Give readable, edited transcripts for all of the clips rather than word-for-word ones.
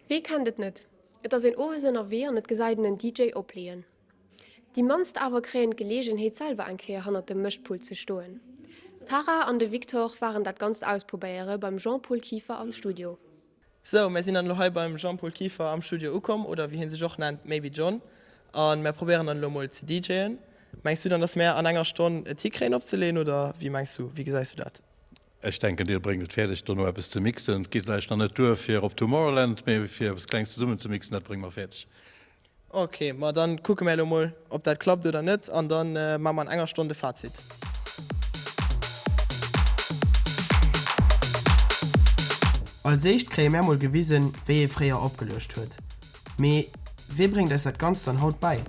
Wee kennt et net, et ass een owes ënnerwee an et gesäit een en DJ opleeën. Déi mannst awer kréien d'Geleegenheet selwer eng Kéier hannert dem Mëschpult ze stoen. D'Tara an de Victor waren dat Ganzt ausprobéiere beim Jean-Paul Kieffer am Studio. Sou, mär sinn dann elo hei beim Jean-Paul Kieffer am Studio ukomm, oder wéi hien sech och nennt, Maybe John, a mär probéieren dann elo mol ze DJen. Mengs du dann, dass mär an enger Stonn et hikréien opzeleeën, oder wéi mengs du, wéi gesäis du dat? Ech denken, Dir bréngt et fäerdeg, dono eppes ze mixen. Et geet vläicht nach net duer fir op Tomorrowland, mee fir eppes Klengs zesummen ze mixen, dat brénge mer fäerdeg. Ok, ma dann kucke mär elo mol ob dat klappt oder net an dann maa mer an enger Stonn de Fazit. Als éischt kréie mär mol gewisen wéi ee fréier opgeluecht huet. Mee wee bréngt eis dat Ganzt dann haut bäi?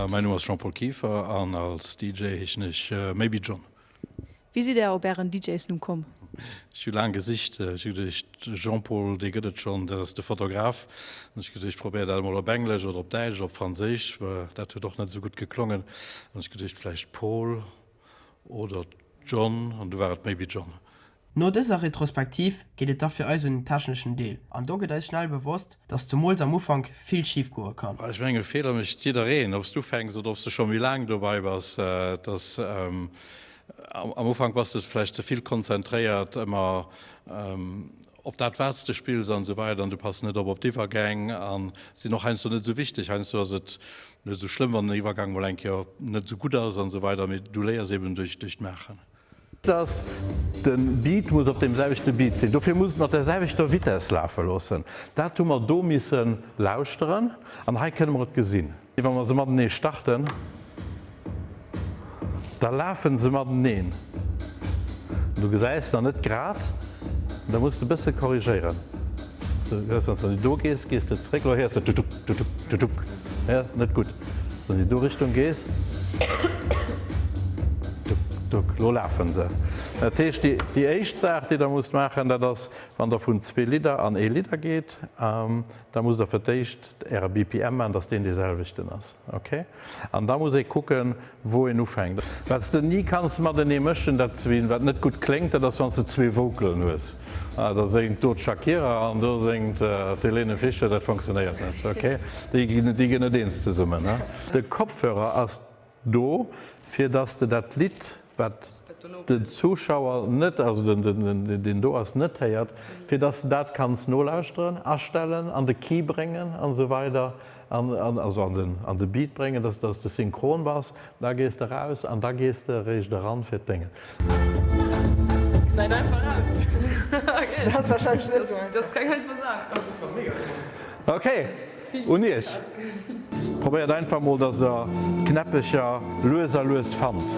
Mäin Numm ass Jean-Paul Kieffer an als DJ heeschen ech Maybe John. Wéi sidd der op ären DJs-Numm komm? Ech hu laang gesicht. Ech hu geduecht, Jean-Paul, dee gëtt et schonn, dat ass de Fotograf. An ech geduecht, ech probéier dat emol op Englesch oder op Däitsch oder op Franséisch. Dat huet och net esou gutt geklongen. An ech geduecht, vläicht Paul oder John. An du war et Maybe John. No dëser Retrospektiv geet et da fir eis un den techneschen Deel, an do gëtt eis schnell bewosst, dass zumools am Ufank vill schif goe kann. Ech menge Feeler mécht jiddereen, ob s du ufänks oder ob s du scho méi laang dobei bass. Et ass am Ufank bass de vläicht ze vill konzentréiert ëmmer op dat wat s de spills an esou weider an du pass net op op d'Iwwergäng an sinn och heiansdo net esou wichteg. Heiansdo ass et net esou schlëmm wann den Iwwergang mol eng Kéier net esou gutt ass an esou weider, mee du léiers eben duerch d'Maachen. Dass de Beat muss op deem selwechte Beat sinn. Dofir muss et mat der selwechter Vitess lafe loossen. Dat hu mer do misse lauschteren an hei kënne mer et gesinn. Wa mer se matenee starten, da lafe se mateneen. Du gesäis nach net grad, da muss de e bësse korrigéieren. Wann s de do gees, gees de zréck, elo héiers de tutuk, tutuk, tutuk, net gutt. Wann de do Richtung gees, tuk, tuk, elo lafen se. Dat heescht, déi éischt Saach, déi der musst maachen, dat ass, wann der vun zwee Lidder an ee Lidder geet, da musst der fir d'éischt äre BPM maachen, dass deen dee selwechten ass. Ok? An da muss ee kucken, wou een ufänkt. Wat s de ni kanns matenee mëschen, dat wat net gutt kléngt, dat ass wann s de zwee Vocalen hues. Da séngt do d'Shakira an do séngt d'Helene Fischer, dat fonctionnéiert net. Ok? Déi ginn net eens zesummen. De Kopfhörer ass do, fir dass de dat Lidd, wat den Zuschauer net, also deen do ass, net héiert, fir dass de dat kanns nolauschteren, astellen, an de Key bréngen an esou weider, also an de Beat bréngen, dass de synchron bass. Da gees de raus an da gees de eréischt eran fir d'Déngen. Gesäit einfach aus. Dat ass wahrscheinlech net esou einfach. Dat ass keng einfach Saach. Ok, un iech. Probéiert einfach mol dass der d'Knäppecher lues a lues fannt.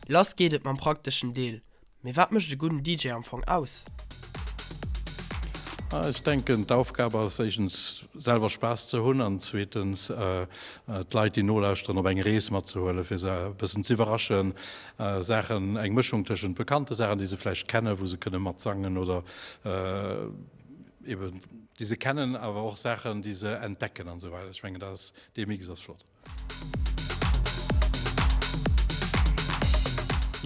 Lass geet et mam prakteschen Deel. Mee wat mécht e gudden DJ am Fong aus? Ech denken, d'Aufgab ass éischtens selwer Spaass ze hunn an zweetens d'Leit, déi nolauschteren, op eng Rees matzehuelen, fir se e bëssen z'iwwerraschen, Saachen, eng Mëschung tëschent bekannte Saachen, déi se vläicht kennen, wou se kënne matsangen oder eben déi se kennen, awer och Saachen, déi se entdecken an esou weider. Ech mengen, dat ass, dee Mix ass flott.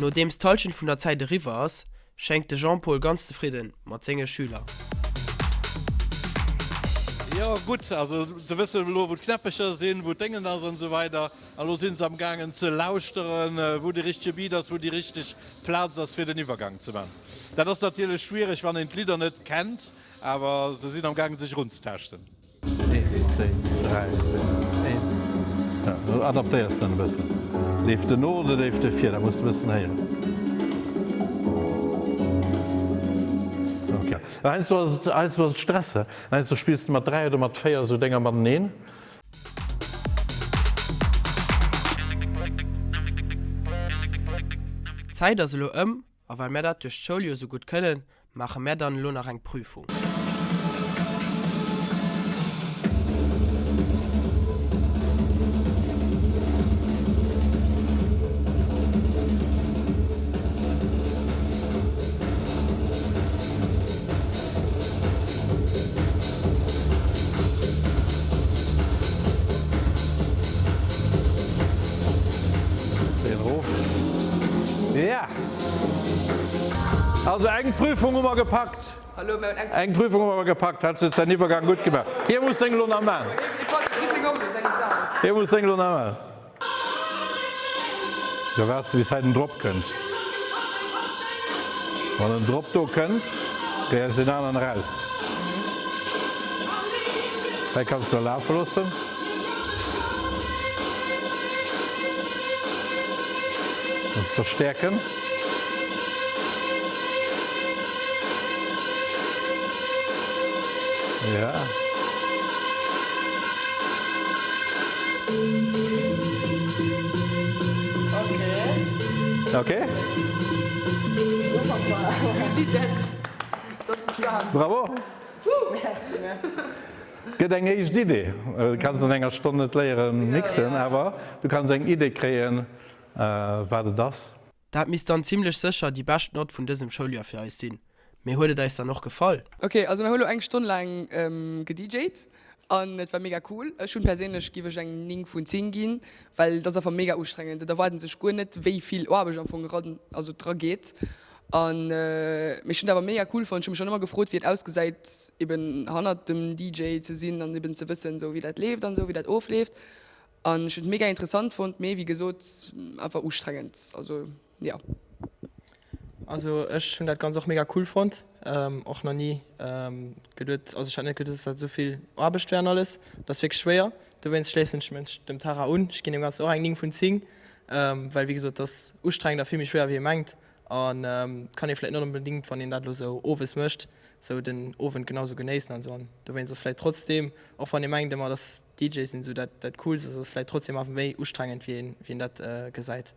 Nodeems d'Hallschent vun der Zäit eriwwer ass, schéngt de Jean-Paul ganz zefridde mat senge Schüler. Jo gutt, also se wëssen elo wou d'Knäppecher sinn, wou d'Déngen ass an esou weider. A lo sinn se am gaangen ze lauschteren, wou de richtege Beat ass, wou déi richteg Plaz ass fir den Iwwergang ze man. Dat ass natierlech schwiereg wann een d'Lidder net kennt, awer se sinn am gaangen sech erunzetaaschten. Een, zwee, dräi, véier, een. Ja, do adaptéiers de dann e bëssen. Leeft en no oder leeft e vir? Dat muss de e bëssen héieren. Ok. Heiansdo ass et, heiansdo ass et Stress, he. Heiansdo spills de mat dräi oder mat véier esou Dénger mateneen. D'Zäit ass elo ëm A well mär dat duerch d'Schoul jo sou gutt kënnen, maache mär dann elo nach eng Prüfung. Also eng Prüfung hu mer gepackt. Eng Prüfung hu mer gepackt. Hätt hues däin Iwwergang gutt gemaach. Hie muss seng elo nach maachen. Hie muss seng elo nach maachen. Da waarts de bis hei den Drop kënnt. Wann den Drop do kënnt, gehéiers deen aneren eraus. Hei kanns de lafe loossen. Kanns verstäerken. Ja. Okay. Okay. Bravo. Merci, merci. Gëtt eng éischt Idee. Du kanns an enger Stonn net léieren mixen, awer du kanns eng Idee kréien, wat et ass. Dat misst dann zimlech sécher déi bescht Nott vun dësem Schouljoer fir eis sinn. Mee huet et eis dann och gefall? Ok, also mir hu lo eng Stonn laang gedjt an et war mega cool. Ech hunn perséinlech giff ech eng 9 vun 10 ginn, well et ass einfach mega ustrengend. Et erwaarden sech guer net wéi vill Aarbecht am Fong eran, also dra geet an mee ech hunn et awer mega cool fonnt. Ech hu mech schonn ëmmer gefrot wéi et ausgesäit eben hannert dem DJ ze sinn an eben ze wëssen sou wéi dat leeft an sou wéi dat ofleeft an ech hunn et mega interessant fonnt, mee wéi gesot einfach ustrengend, also jo. Also ech hunn dat ganz och mega cool fonnt, och nach ni geduet, also ech hat net geduet dass dat esou vill Aarbecht wär an alles, dat ass wierklech schwéier, dowéinst schléissen ech mech dem Tara un, ech ginn deem ganzen och eng 9 vun 10, well wéi gesot dat ass ustrengend a vill méi schwéier wéi ee mengt an kann ee vläit net onbedingt wann een dat elo sou owes mécht sou den Owend genau sou genéissen an sou an dowéinst ass vläit trotzdeem, och wann ee mengt ëmmer dass DJs sinn sou dat dat coolst, ass ass vläit trotzdeem awer méi ustrengend wéi een wéi een dat gesäit.